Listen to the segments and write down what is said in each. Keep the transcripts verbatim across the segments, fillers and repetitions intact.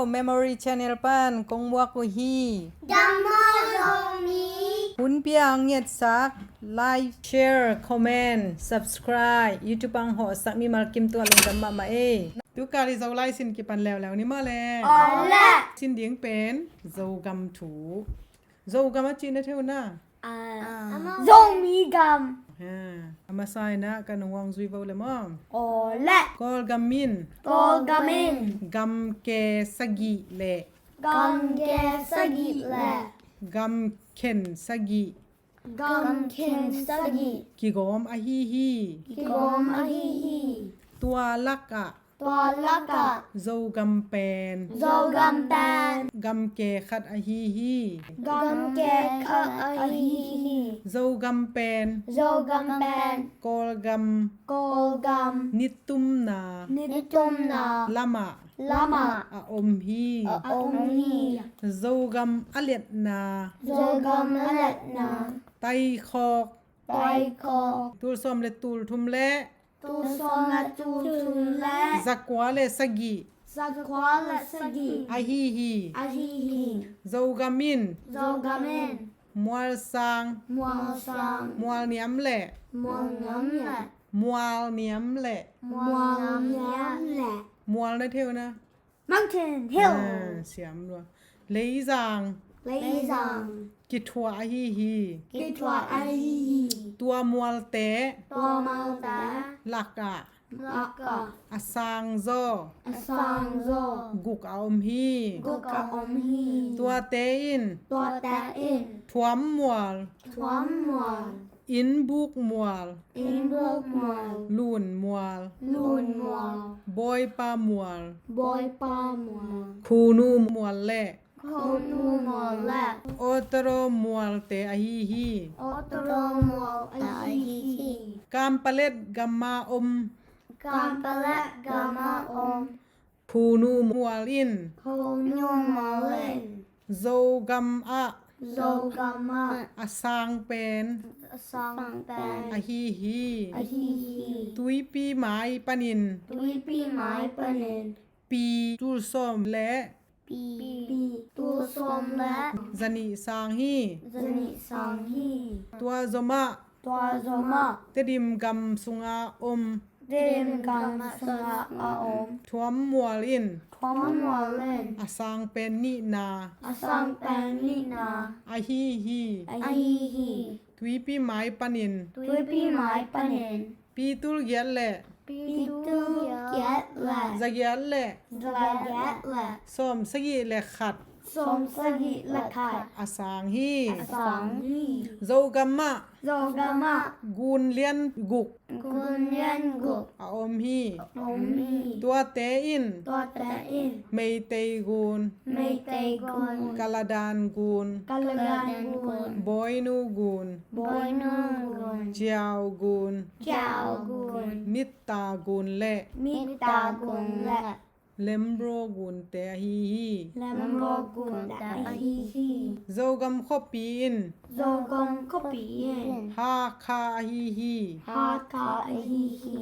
Memory Channel pan kong muak uh hi. Dam maw Zomi? Hun pia ang ngetsak, like, share, comment, subscribe, YouTube ang hawhsak mimal kim tua lungdam mahmah ei. Tukal i Zolai sin kipan leuleu ni maw le? Aw le. Sin ding pen Zogam thu. Zogam a cih na theu na? Ah. Zomi gam. Ha, a masa in ah ka nung wang zui vo le maw? Aw le. Kawlgam in. Kawlgam in. Gamke sagih le. Gamke sagih le. Gamkhen sagih. Gamkhen sagih. Kigawm ahi hi. Kigawm ahi hi. Tua lakah. Tua lakah. Zogam pen. Zogam pen. Gamke khat ahi hi. Gamke khat ahi hi. Zogam pen. Zogam pen. Kawlgam. Kawlgam. Nitumna. Nitumna. Lamah. Lamah. A om hi. A om hi. Zogam a liatna. Zogam a liatna. Taikhawk. Taikhawk. Tul sawm le tul thum le. Tul sawm le tul thum le. Zakua le sagih. Zakua le sagih. Ahi hi. Ahi hi. Zogam in. Zogam in. Mualsang. Mualsang. Mualniam le. Mualniam le. Mualniam le. Mualniam le. Mual na theu na. Mountain, hill. Ah, siam lua. Leizang. Leizang. Kithuah ahi hi. Kithuah ahi hi. Tua mualte. Tua mualte. Lakah. Lakah. A sangzaw. A sangzaw. Guk a om hi. Guk a om hi. Tuate in. Tuate in. Thuam mual. Thuam mual. Innbuk mual. Innbuk mual. Lun mual. Lun mual. Bawipa mual. Bawipa mual. Khunu mual le. Khunu mual le. Otoro mualte ahi hi. Otoro mualte ahi hi. Kampalet gama om. Kampalet gama om. Khunu mual in. Khunu mual in. Zogam ah. Zogam ah. A sang pen. A sang pen. Ahi hi. Ahi hi. Tuipi mai panin. Tuipi mai panin. Pi tul sawm le. Pi. Pi tul sawm le. Zanih sang hi. Zanih sang hi. Tua zomah. Tua zomah. Tedim gam sunga om. Tedim gam sunga a om. Thuam mual in. Thuam mual in. A sang pen nihna. A sang pen nihna. Ahi hi. Ahi hi. Tuipi mai panin. Tuipi mai panin. Pi tul giat le. Pi tul giat le. Za giat le. Za giat le. Sawm sagih le khat. Sawm sagih le khat. A sang hi. A sang hi. Zogam ah. Zogam ah. Gun lian guk. Gun lian guk. A om hi. Om hi. Tuate in. Tuate in. Meitei gun. Meitei gun. Kaladan gun. Kaladan gun. Boinu gun. Boinu gun. Ciau gun. Ciau gun. Mitta gun le. Mitta gun le. Lemro gunte ahi hi. Lemro gunte ahi hi. Zogam khuapi in. Zogam khuapi in. Hakha ahi hi. Hakha ahi hi.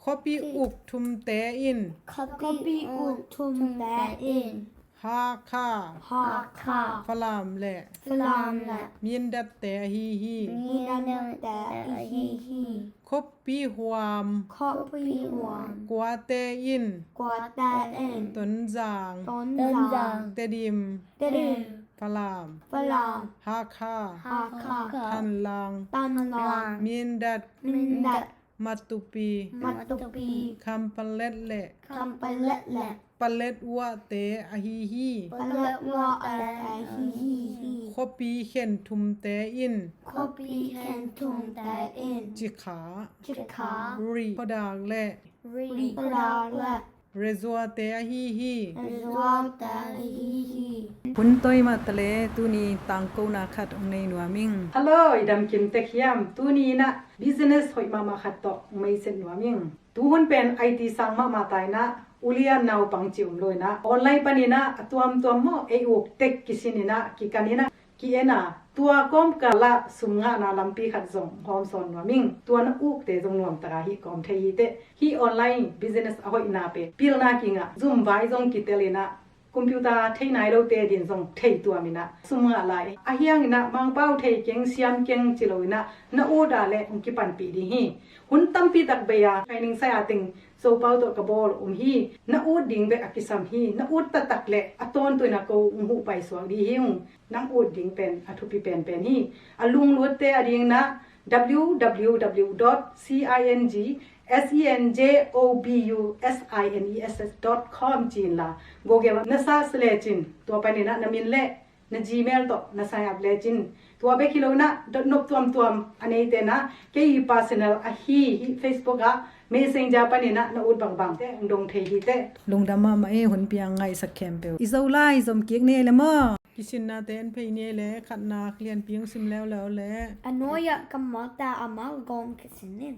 Khuapi uk thumte in. Khuapi uk thumte in. Hakha. Hakha. Falam le. Falam le. Mindatte ahi hi. Mindatte ahi hi. Khuapi huam. Khuapi huam. Kuate in. Kuate in. Tonzang. Tonzang. Tedim. Tedim. Falam. Falam. Hakha. Hakha. Thanlang. Thanlang. Mindat. Mindat. Matupi. Matupi. Khampalet le. Khampalet le. Palet uahte ahi hi. Palet uahte ahi hi. Khuapi khen thumte in. Khuapi khen thumte in. Cikha. Cikha. Rih phadak le. Rih phadak le. Rezuate ahi hi. Rezuate ahi hi. Hun toi mah ta le tuni tangkona khat hong nei nuam ing. Hello, i dam kim tek hiam? Tuni in ah business hoih mahmah khat tawh hong maiset nuam ing. Tuhun pen I T sang mahmah ta in ah, ulian naupang ci um lo in ah, online panin ah a tuamtuam maw ei uk tek kisin in ah kikan in ah ki-en a, tua kawmkal ah sum ngahna lampi khat zong hawm sawn nuam ing. Tua na ukte zong nuam taka hih kawm thei hi teh. Hih online business a hoihna pen pilna kingah zumvai zong kitel in ah Computer thei nai lote din zong thei tuam in ah sum ngah lai. Ahi hangin ah Mangpau thei keng, siam keng ci lo in ah na ut a leh hong kipanpih ding hi. Hun tampi tak bei a training sai a teng Zopau tawh ka bawl om hi. Na ut ding bek a kisam hi. Na ut taktak leh a tawntung in ah ko hong huh paisuak ding hi ung. Nang ut ding pen a thupi penpen hi. A lunglutte a dingin ah w w w dot c i n g s e n j o b u s i n e s s dot com ci inla Google ah na search lecin tua panin ah na min leh na Gmail tawh na sign up lecin, tua bek hi lo in ah dot nop tuamtuam a neite in ah kei personal ahi hi Facebook ah Messenger panin ah na ut bangbang te hong dong thei hi teh. Lungdam mahmah e, hun piang ngaihsak khempeuh. I Zolai zom kik ni ei le maw? Kisinnate en phei ni ei le, khatna lianpi hong sim leuleu le. A nuai-ah ka mawta a malgawm kisin in.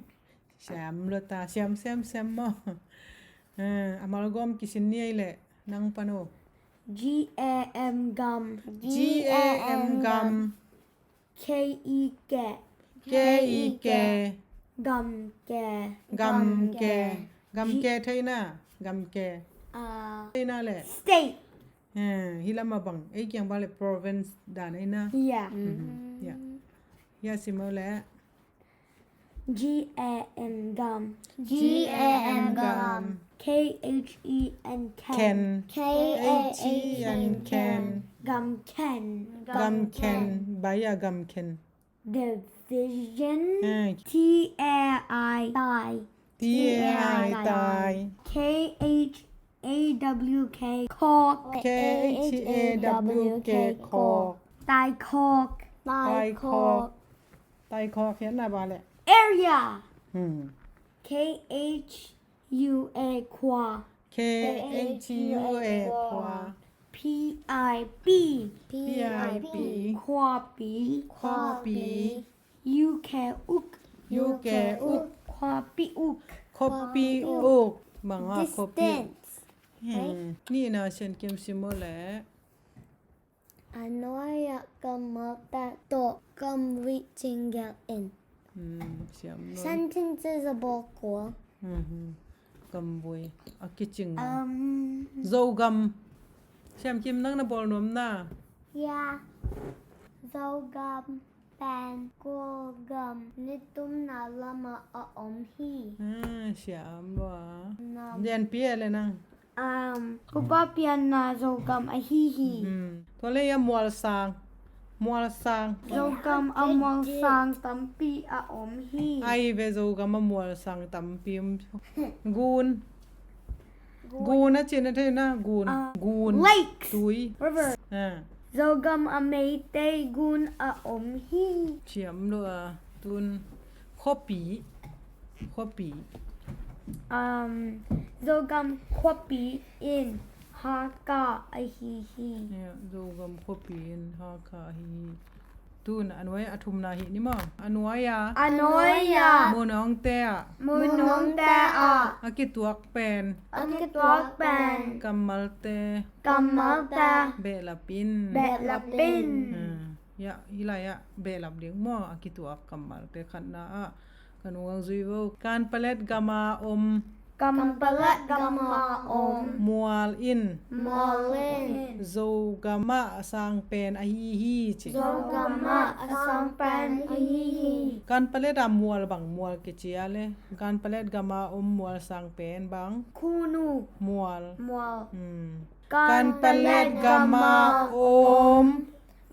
Siam lua ta, siam, siam, siam maw? Eh, a malgawm kisin ni ei le, nang pan o. G A M gam. G A M gam. K E ke. K E ke. Gam ke. Gam ke. Gam ke thei na. Gam ke. Ah. Thei na le. State. Eh, hi lam a bang. Ei kiang bang le province dan ei na. Yeah. Mhm. Yeah. Yeah, sim o le. G A M gam. G A M gam. K H E N khen. Khen. K H E N khen. Gam khen. Gam khen. Bai a gam khen. Division. Eh. T A I tai. T A I tai. K H A W K khawk. K H A W K khawk. Tai khawk. Tai khawk. Tai khawk hian na ba le. Area. Hmm. K H U A khua. K H U A khua. P I P. P I P. Khuapi. Khuapi. U K uk. U K uk. Khuapi uk. Khuapi uk. Bang a khuapi uk. Distance. Hmm. Right? Ni na sian kim sim o le. A nuai-ah ka mawta tawh gam vui cing gelh in. Hmm, siam lo. Sentences a bawl kua. Mhm. Gam vui a kicing lo. Um, Zogam. Siam kim, nang na bawl nuam na? Ya. Zogam pen Kawlgam nitumna lamah a om hi. Ah, siam lua. Nam. Lianpi e le nang. Um, Upa Pianna Zogam ahi hi. Hmm. Tua le a mualsang. Mualsang. Zogam a mualsang tampi a om hi. Ai ve, Zogam a mualsang tampi om. Gun. Gun a cihna thei na, gun. Ah, gun. Lakes. Tui. River. Ah. Zogam a meitei gun a om hi. Siam lua, tun khuapi. Khuapi. Um, Zogam khuapi in Hakha ahi hi. Yeah, Zogam khuapi in Hakha ahi hi. Tun a nuai a thumna hi ni maw? A nuai-a. A nuai-a. Mun hongte ah. Mun hongte ah. A kituak pen. A kituak pen. Kammalte. Kammalte. Behlap in. Behlap in. Ah, ya, hi lai-ah behlap ding maw, a kituak kammalte khatna ah. Kan uang zui vo. Kanpalet gama om. Kanpalet gama om. Mual in. Mual in. Zogama a sang pen ahi hi ci. Zogama a sang pen ahi hi. Kanpalet a mual bang mual kici a le? Kanpalet gama om mual sang pen bang? Khunu. Mual. Mual. Hmm. Kanpalet gama om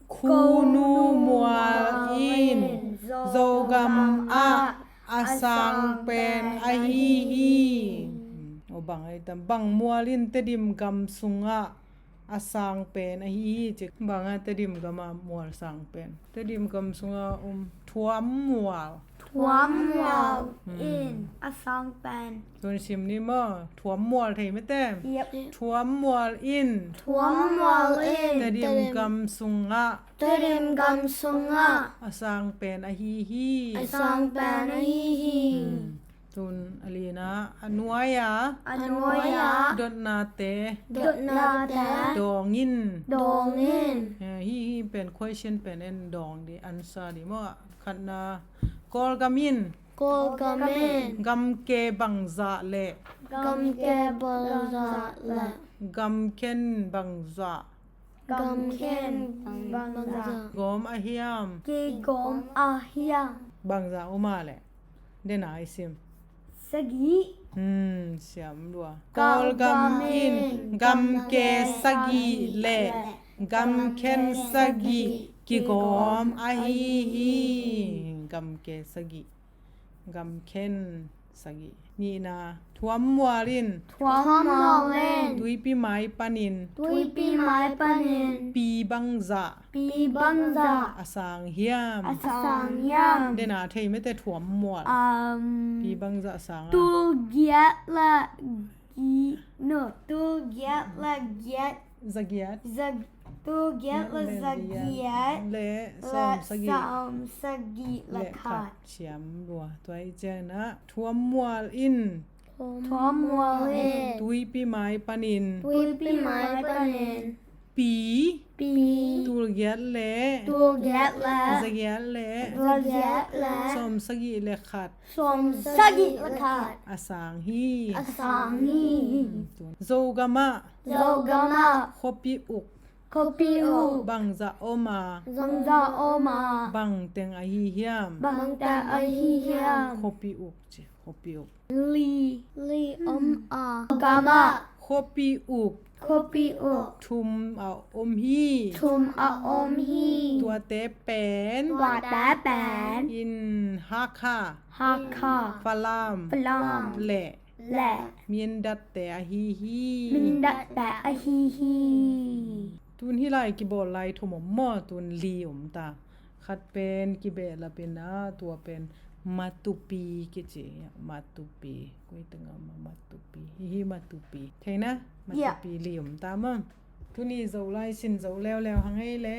Khunu mual in Zogam ah a sang pen ahi hi. O bang ai tam, bang mual in Tedim gam sungah a sang pen ahi hi ci. Bang a Tedim gam a mual sang pen. Tedim gam sungah um Thuam mual. Thuam mual in a sang pen. Tun sim ni maw? Thuam mual thei mete. Yep. Thuam mual in. Thuam mual in. Tedim gam sungah. Tedim gam sungah. A sang pen ahi hi. A sang pen ahi hi. Hmm. Tun a lina, a nuai-a. A nuai-a. Dotnate. Dotnate. Dawng in. Dawng in. Eh, hi, hi pen question pen en dawng di answer di maw. Khatna, Kawlgam in. Kawlgam in. Gamke bangzah le. Gamke bangzah le. Gamkhen bangzah. Gamkhen bangzah. Gawm a hiam. Kigawm a hiam. Bangzah om a le. Dena i sim. Sagih. Hmm, siam lua. Kawlgam in gamke sagih le gamkhen sagih kigawm ahi hi. Gamke sagih. Gamkhen sagih. Nihna, Thuam Mual in. Thuam Mual in. Tuipi mai panin. Tuipi mai panin. Pi bangzah. Pi bangzah. A sang hiam. A sang hiam. Dena thei mete Thuam Mual. Um, pi bangzah a sang a. Tulgiat le gi-, no, tulgiat le giat. Zagiat. Zag-, tulgiat le zagiat. Le sawm sagih. Sawm sagih le khat. Siam lua. Tua i ciangin ah Thuam Mual in. Thuam Mual in. Tuipi mai panin. Tuipi mai panin. Pi. Pi. Tulgiat le. Tulgiat le. Zagiat le. Zagiat le. Sawm sagih le khat. Sawm sagih le khat. A sang hi. A sang hi. Zogam ah. Zogam ah. Khuapi uk. Khuapi uk. Bangzah om a. Bangzah om a. Bangteng ahi hiam. Bangteng ahi hiam. Khuapi uk ci. Khuapi uk. Li. Li om a. Gam ah. Khuapi uk. Khuapi uk. Thum a om hi. Thum a om hi. Tuate pen. Tuate pen. In Hakha. Hakha. Falam. Falam. Le. Le. Mindatte ahi hi. Mindatte ahi hi. Tun hih lai kibawl lai thum om maw, tun li om ta. Khat pen kibehlap in a, tua pen Matupi kici. Matupi. Koi teng a ma-, Matupi. Hi hi Matupi. Thei na? Matupi li om ta maw. Tuni Zolai sin zo leuleu hang ei le.